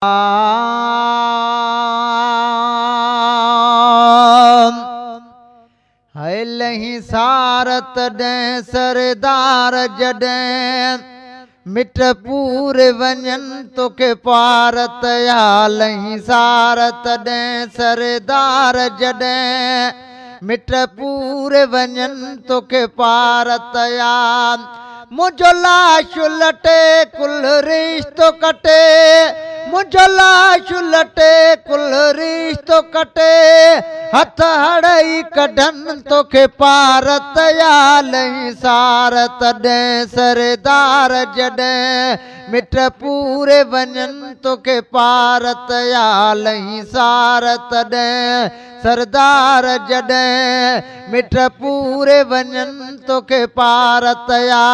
هي لهين سار تڏهن سردار جڏهن مٽ پور وڃن توکي پارت يا لهين سار تڏهن سردار جڏهن مٽ پور وڃن توکي پارت يا منهنجو لاش لٽي ڪل رشتو ڪٽي منهنجو لاش لٽي ڪل رشتو ڪٽي هٿ هڙئي ڪڍن توکي پارت يا لهين سار تڏهن سردار جڏهن مٽ پوري وڃن توکي پارت يا لهين سار تڏهن سردار جڏهن مٽ پوري وڃن توکي پارت يا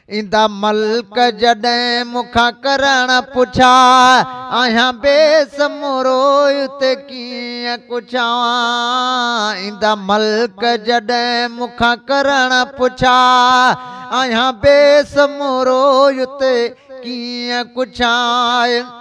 ايندا ملڪ جڏهن مون کان ڪرڻ پڇا آهيان بي سمورو اتي ڪيئن ڪڇان ايندا ملڪ جڏهن مون کان ڪرڻ پڇا آهيان بي سمورو اتي ڪيئن ڪڇان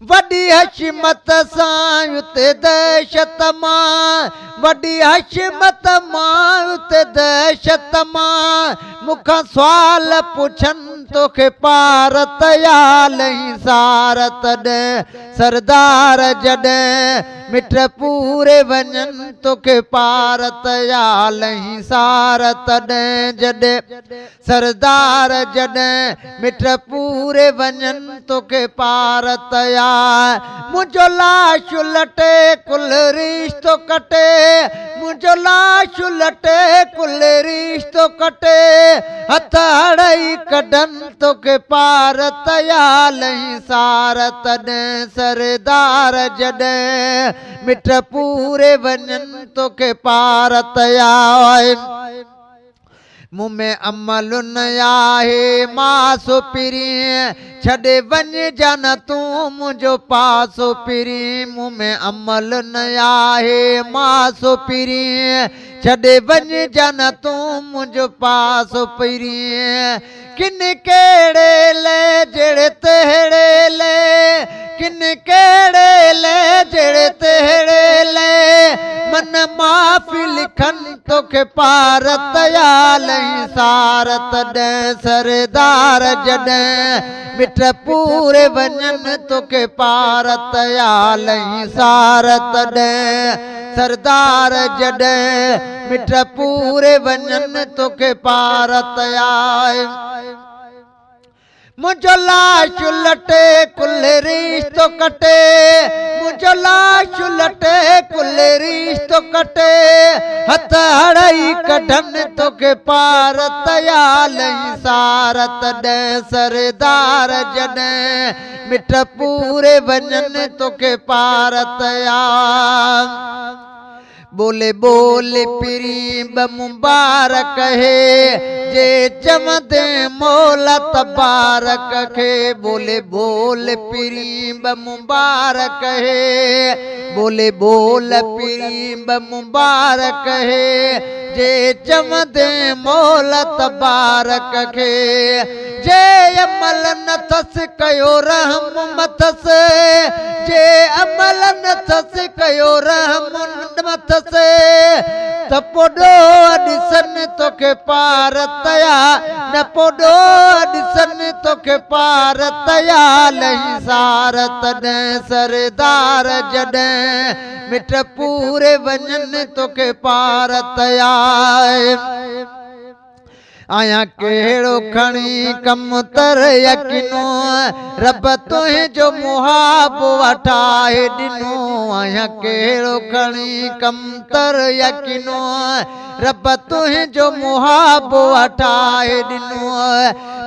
وڏي حشمت سان اتي دهشت مان وڏي حشمت مان اتي دهشت مان مون کان سوال پڇن توکي پارت يا لهين سار تڏهن سردار جڏهن مٽ پوري وڃن توکي پارت يا لهين سار تڏهن جڏهن سردار جڏهن مٽ پوري وڃن توکي پارت يا منهنجو لاش لٽي ڪل رشتو ڪٽي منهنجو لاش لٽي ڪل رشتو ڪٽي هٿ هڙئي ڪڍن توکي پارت يا لهين سار تڏهن سردار جڏهن مٽ پوري وڃن توکي پارت يا مون ۾ عمل نه آهي ماسو پرين ڇڏي وڃجان تون منهنجو پاسو پرين مون ۾ عمل نه آهي ماسو پرين ڇڏي وڃجان تون منهنجو پاسو پرين ڪن ڪهڙي لئه جهڙي تهڙي لئه ڪن ڪهڙي لئه جهڙي تهڙي لئه من معافي لکن توکي پارت يا لهين سار تڏهن سردار جڏهن مٽ پوري وڃن توکي پارت يا لهين سار تڏهن سردار جڏهن مٽ پوري وڃن توکي پارت يا منهنجو لاش لٽي ڪل رشتو ڪٽي منهنجو لاش لٽي ڪل رشتو ڪٽي هٿ هڙئي ڪڍن توکي پارت يا لهين سار تڏهن سردار جڏهن مٽ پوري وڃن توکي پارت يا ٻولي ٻول پرين ٻه مبارڪ هي، جي چوندين مولا تبارڪ کي. ٻولي ٻول پرين ٻه مبارڪ هي، ٻولي ٻول پرين ٻه مبارڪ هي، جي چوندين مولا تبارڪ کي. جي عمل نه ٿس ڪيو رحم مٿس، جي عمل نه ٿس ڪيو رحم مٿس، ته پوء ڏوهه ڏسن توکي پار تيا، نه پوء ڏوهه ڏسن توکي پار تيا، لهين سار تڏهن سردار جڏهن مٽ پوري وڃن توکي پار تيا. آهيان ڪهڙو کڻي ڪم تر يقينو، رب تنهنجو محابو ٺاهي ڏنو. آهيان ڪهڙو کڻي ڪم تر يقينو، رب تنهنجو محابو ٺاهي ڏنو.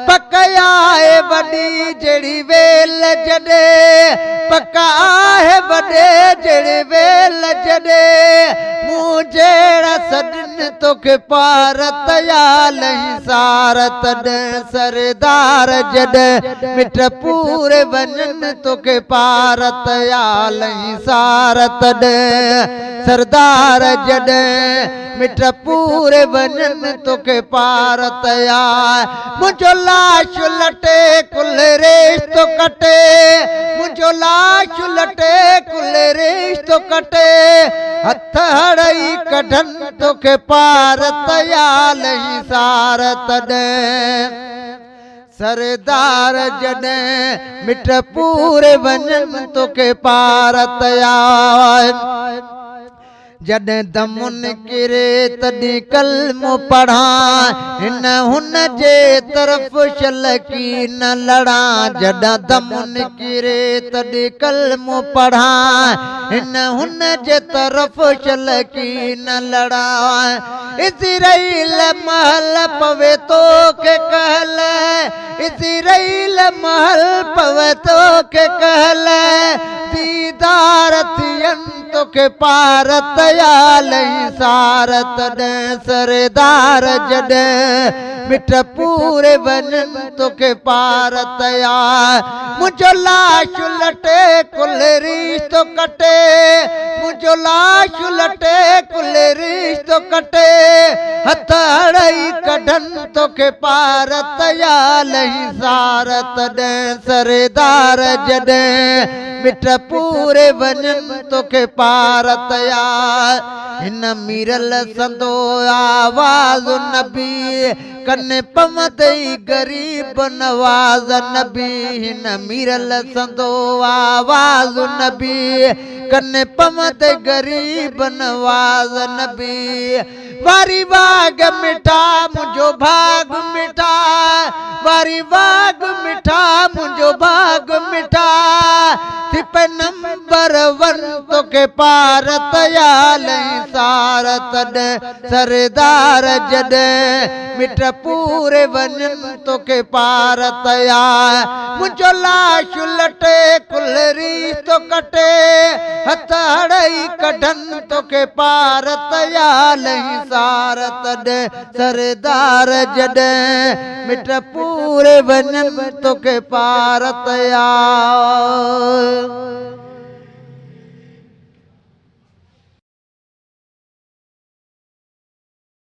پڪ آهي وڏي جهڙي ويل جڏي، پڪ آهي وڏي جهڙي ويل جڏي، مون جهڙا سڏ وڃن توکي پار تيا لهي سار تڏهن سردار جڏهن مٽ پوري وڃن توکي پار تيا لهي سار تڏهن سردار جڏهن مٽ پوري وڃن توکي پار تيا. منهنجو لاش لٽي ڪل رشتو ڪٽي، منهنجو لاش لٽي ڪل رشتو ڪٽي، هٿ هڙئي ڪڍن توکي پار تيا لهي سار تڏهن سردار جڏهن مٽ پوري وڃن توکي پار تيا. جڏهن دم نڪري تڏهن ڪلمو پڙهان، هن هن جي طرف شلڪي نه لڙان. جڏهن دم نڪري تڏهن ڪلمو پڙهان، هن هن جي طرف شلڪي نه لڙان. اسرائيل محل پوي توکي ڪهل، اسرائيل محل پوي توکي ڪهل، ديدار ٿين توکي پار تيا لهي سار تڏهن سردار جڏهن مٽ پوري وڃن توکي پار تيا. منهنجو لاش لٽي ڪل رشتو ڪٽي، منهنجو لاش لٽي ڪل رشتو ڪٽي، هٿ هڙئي ڪڍن توکي پار تيا لهي سار تڏهن سردار جڏهن مٽ پوري وڃن توکي پار تيا. هن ميرل سندو آواز نبي، ڪن پوندئي غريب نواز نبي. هن ميرل سندو آواز نبي، ڪن پوندئي غريب نواز نبي. واري واڳ مٺا منهنجو ڀاڳ مٺا، واري واڳ مٺا منهنجو ڀاڳ مٺا، ٿي پئي نمبر ون توکي پار تيا لهي سار تڏهن سردار جڏهن مٽ پوري وڃن توکي پار تيا. منهنجو لاش لٽي ڪل رشتو ڪٽي، هٿ هڙئي ڪڍن توکي پار تيا لهي سار تڏهن سردار جڏهن مٽ پوري وڃن توکي پار تيا.